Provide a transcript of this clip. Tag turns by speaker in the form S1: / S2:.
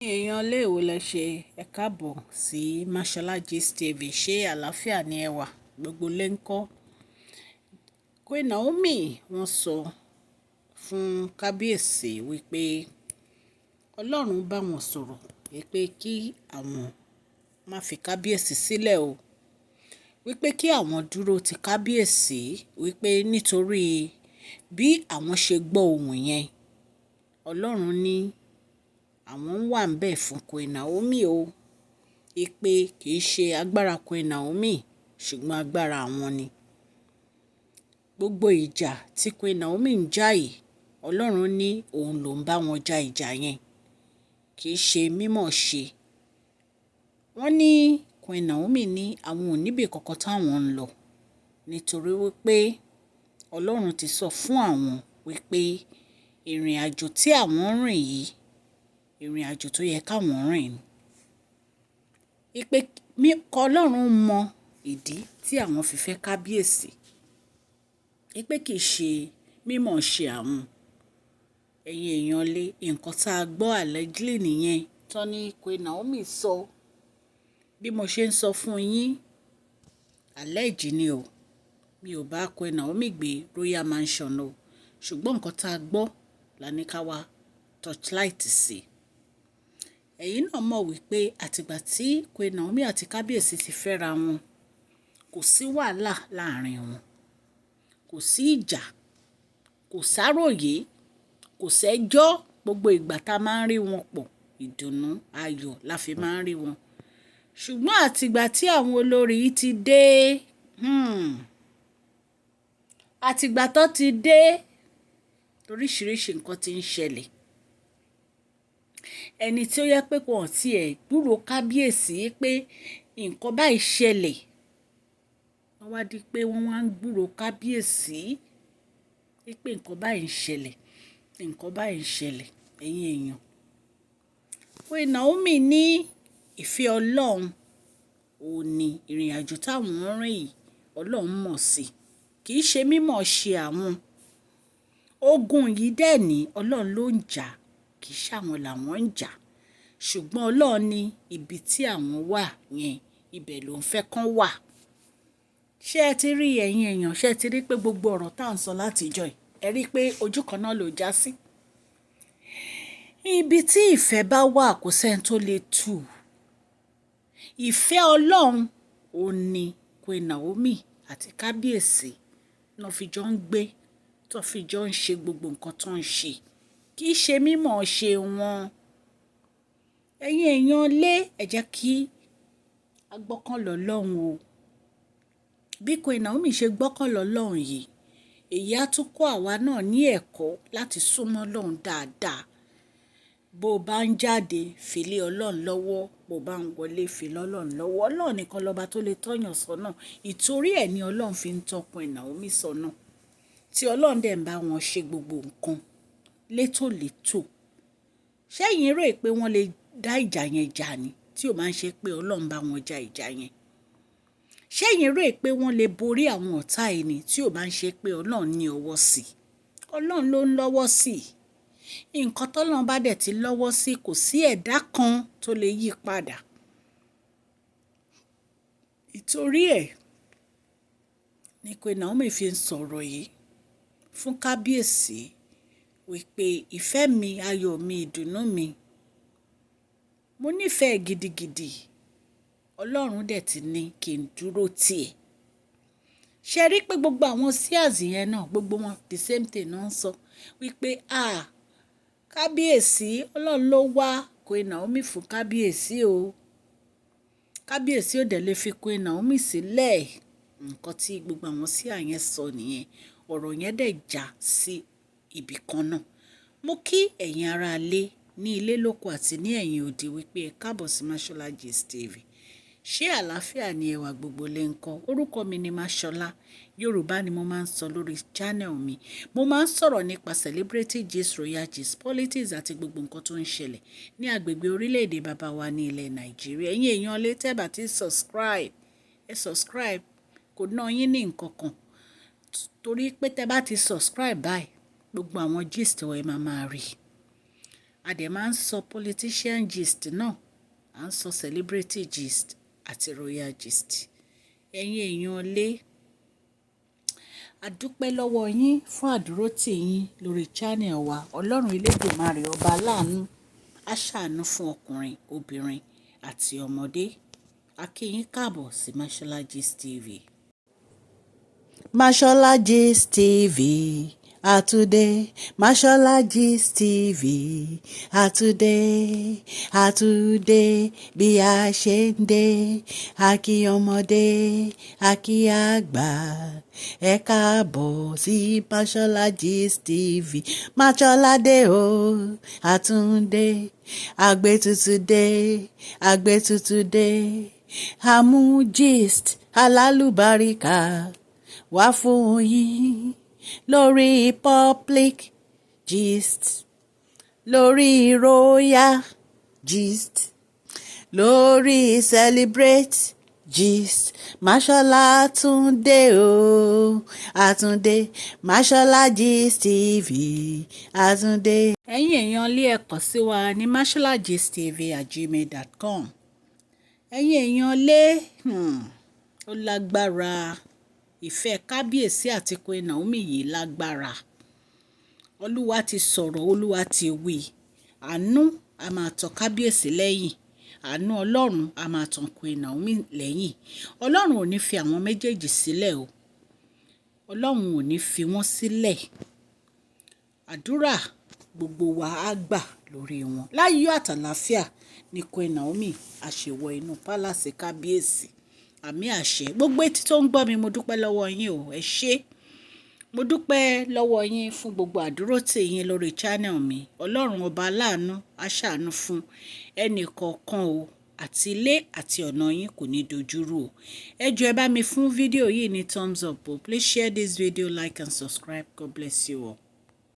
S1: Èèyàn ilé ìwò lẹ ṣe. Ẹ káàbọ̀ sí Mashola Gist TV. Ṣé àlàáfíà ni ẹ wà? Gbogbo lè ń kọ́. Queen Naomi, wọ́n sọ fún kábíyèsí wípé Ọlọ́run bá wọn sọ̀rọ̀ wípé kí àwọn má fi kábíyèsí sílẹ̀ o, wípé kí àwọn dúró ti kábíyèsí, wípé nítorí bí àwọn ṣe gbọ́ ohùn yẹn, Ọlọ́run ní àwọn wà níbẹ̀ fún Queen Naomi o, wípé kì í ṣe agbára Queen Naomi, ṣùgbọ́n agbára àwọn ni. Gbogbo ìjà tí Queen Naomi ń jà yìí, Ọlọ́run ní òun ló ń bá wọn ja ìjà yẹn, kì í ṣe mímọ̀ ṣe. Wọ́n ní Queen Naomi ní àwọn ò níbi kankan táwọn ń lọ, nítorí wípé Ọlọ́run ti sọ fún àwọn wípé ìrìnàjò tí àwọn ń rìn yìí, ìrìnàjò tó yẹ káwọn rìn ni. Wípé kọ́ Ọlọ́run mọ ìdí tí àwọn fi fẹ́ kábíyèsí. Wípé kì í ṣe mímọ̀ ṣe àwọn. Ẹ̀yin èèyàn lé, nǹkan tá a gbọ́ allegedly nìyẹn tó ní Queen Naomi sọ. Bí mo ṣe ń sọ fún yín, allege ni o. Mi ò bá Queen Naomi gbé Royal Mansion o. Ṣùgbọ́n nǹkan tá a gbọ́ la ní ká wá torchlight sí. Ẹ̀yin náà mọ̀ wípé àtìgbà tí Queen Naomi àti kábíyèsí ti fẹ́ra wọn, kò sí wàhálà láàrin wọn, kò sí ìjà, kò sáròyé, kò sẹ́jọ́. Gbogbo ìgbà tá a máa ń rí wọn pọ̀, ìdùnnú ayọ̀ la fi máa ń rí wọn. Ṣùgbọ́n àtìgbà tí àwọn olórí yìí ti dé, àtìgbà tó ti dé, oríṣiríṣi nǹkan tí ń ṣẹlẹ̀. Ẹni tí ó yẹ pé kò tí ẹ̀ gbúrò kábíyèsí pé nǹkan báyìí ṣẹlẹ̀, wọ́n wá di pé wọ́n wá ń gbúrò kábíyèsí pé nǹkan báyìí ń ṣẹlẹ̀, nǹkan báyìí ń ṣẹlẹ̀, ẹ̀yin èèyàn. Queen Naomi ní ìfẹ́ Ọlọ́run ò ní ìrìnàjò táwọn ń rìn yìí, Ọlọ́run mọ̀ sí, kì í ṣe mímọ̀ ṣe àwọn. Ogun yìí dẹ̀ ní Ọlọ́run ló ń jà, kì í ṣe àwọn làwọn ń jà. Ṣùgbọ́n Ọlọ́run ní ibi tí àwọn wà yẹn, ibẹ̀ ló ń fẹ́ kán wà. Ṣé ẹ ti rí, ẹ̀yin èèyàn? Ṣé ẹ ti rí pé gbogbo ọ̀rọ̀ tá à ń sọ láti ìjọ yìí, ẹ rí pé ojú kan náà ló já sí? Ibi tí ìfẹ́ bá wà, kò sẹ́ni tó lè tú. Ìfẹ́ Ọlọ́run ò ní Queen Naomi àti kábíyèsí náà fi jọ ń gbé, tó fi jọ ń ṣe gbogbo nǹkan tó ń ṣe. Kì í ṣe mímọ̀ ṣe wọn. Ẹ̀yin èèyàn lé, ẹ jẹ́ kí a gbọ́kàn lọ́lọ́run o. Bí Queen Naomi ṣe gbọ́kàn lọ́lọ́run yìí, èyí á tún kọ́ àwa náà ní ẹ̀kọ́ láti súnmọ́ Ọlọ́run dáadáa. Bó bá ń jáde, fi lé Ọlọ́run lọ́wọ́. Bó bá ń wọlé, fi lé Ọlọ́run lọ́wọ́. Ọlọ́run nìkan lọba tó lè tọ́yàn sọ́nà. Ìtorí ẹ̀ ni Ọlọ́run fi ń tọ́ Queen Naomi sọ́nà. Tí Ọlọ́run dẹ̀ ń bá wọn ṣe gbogbo nǹkan létòlétò. Ṣé ẹ̀yin rò pé wọ́n lè dá ìjà yẹn jà ni tí ò máa ń ṣe pé Ọlọ́run bá wọn ja ìjà yẹn? Ṣé ẹ̀yin rò pé wọ́n lè borí àwọn ọ̀tá ẹni tí ò bá ń ṣe pé Ọlọ́run ní ọwọ́ sí? Ọlọ́run ló ń lọ́wọ́ sí. Nǹkan tọ́lọ́run bá dẹ̀ ti lọ́wọ́ sí, kò sí ẹ̀dá kan tó lè yí padà. Ìtorí ẹ̀ ni Queen Naomi fi ń sọ̀rọ̀ yìí fún kábíyèsí wípé ìfẹ́ mi, ayọ̀ mi, ìdùnnú mi, mo nífẹ̀ẹ́ gidigidi. Ọlọ́run dẹ̀ ti ní kí n dúró tì ẹ́. Ṣé rí pé gbogbo àwọn seers yẹn náà, gbogbo wọn, the same thing náà ń sọ wípé, "Ah, kábíyèsí, Ọlọ́run ló wá Queen Naomi fún kábíyèsí o. Kábíyèsí ò dẹ̀ lè fi Queen Naomi sílẹ̀." Nǹkan tí gbogbo àwọn seer yẹn sọ nìyẹn. Ọ̀rọ̀ yẹn dẹ̀ já sí ibì kan náà. Mo kí ẹ̀yin ará ilé ní ilé lóko àti ní ẹ̀yìn odi wípé ẹ káàbọ̀ sí Mashola Gist TV. Ṣé àlàáfíà ni ẹwà, gbogbo lè ń kọ́? Orúkọ mi ni Mashola. Yorùbá ni mo máa ń sọ lórí channel mi. Mo máa ń sọ̀rọ̀ nípa celebrity gist, royal gist, politics àti gbogbo nǹkan tó ń ṣẹlẹ̀ ní agbègbè orílẹ̀-èdè bàbá wa ní ilẹ̀ Nàìjíríà. Ẹ̀yin èèyàn lé, tẹ́ bá ti subscribe, ẹ subscribe, kò ná yín ní nǹkan kan. Torí pé tẹ́ bá ti subscribe báyìí, gbogbo àwọn gist wa ẹ máa máa rí. A dẹ̀ máa ń sọ politician gist náà, à ń sọ celebrity gist àti royal gist. Ẹ̀yin èèyàn lé, a dúpẹ́ lọ́wọ́ yín fún àdúrótì yín lórí channel wa. Ọlọ́run Elédùmarè ọba aláàánú á ṣàánú fún ọkùnrin, obìnrin àti ọmọdé. A kí yín káàbọ̀ sí Mashola Gist TV. Mashola Gist TV àtúndé, Mashola Gist TV àtúndé, àtúndé bí a ṣe ń dé. A kí ọmọdé, a kí àgbà, ẹ káàbọ̀ sí Mashola Gist TV. Mashola dé o, àtúndé, àgbétutù dé, àgbétutù dé, àmú gist alálùbáríkà wá fún yín lórí public gist, lórí royal gist, lórí celebrate gist. Mashola Túndé o, àtúndé, Mashola Gist TV àtúndé. Ẹ̀yin èèyàn ilé, ẹ kàn sí wa ní masholagistv@gmail.com. Ẹ̀yin èèyàn lé, ó lágbára. Ìfẹ́ kábíyèsí àti Queen Naomi yìí lágbára. Olúwa ti sọ̀rọ̀, Olúwa ti wí. Àánú a máa tọ kábíyèsí lẹ́yìn, àánú Ọlọ́run a máa tàn Queen Naomi lẹ́yìn. Ọlọ́run ò ní fi àwọn méjèèjì sílẹ̀ o. Ọlọ́run ò ní fi wọ́n sílẹ̀. Àdúrà gbogbo wa á gbà lórí wọn. Láyọ̀ àtàlàáfíà ní Queen Naomi á ṣe wọ inú palace kábíyèsí. Àmín àṣẹ. Gbogbo etí tó ń gbọ́ mi, mo dúpẹ́ lọ́wọ́ yín o. Ẹ ṣé. Mo dúpẹ́ lọ́wọ́ yín fún gbogbo àdúrótì yín lórí channel mi. Ọlọ́run ọba aláàánú á ṣàánú fún ẹnì kọ̀ọ̀kan o, àti ilé àti ọ̀nà yín kò ní dojúrú o. Ẹ jọ̀ọ́, ẹ bá mi fún fídíò yìí ní thumbs up o. Please share this video, like and subscribe. God bless you all.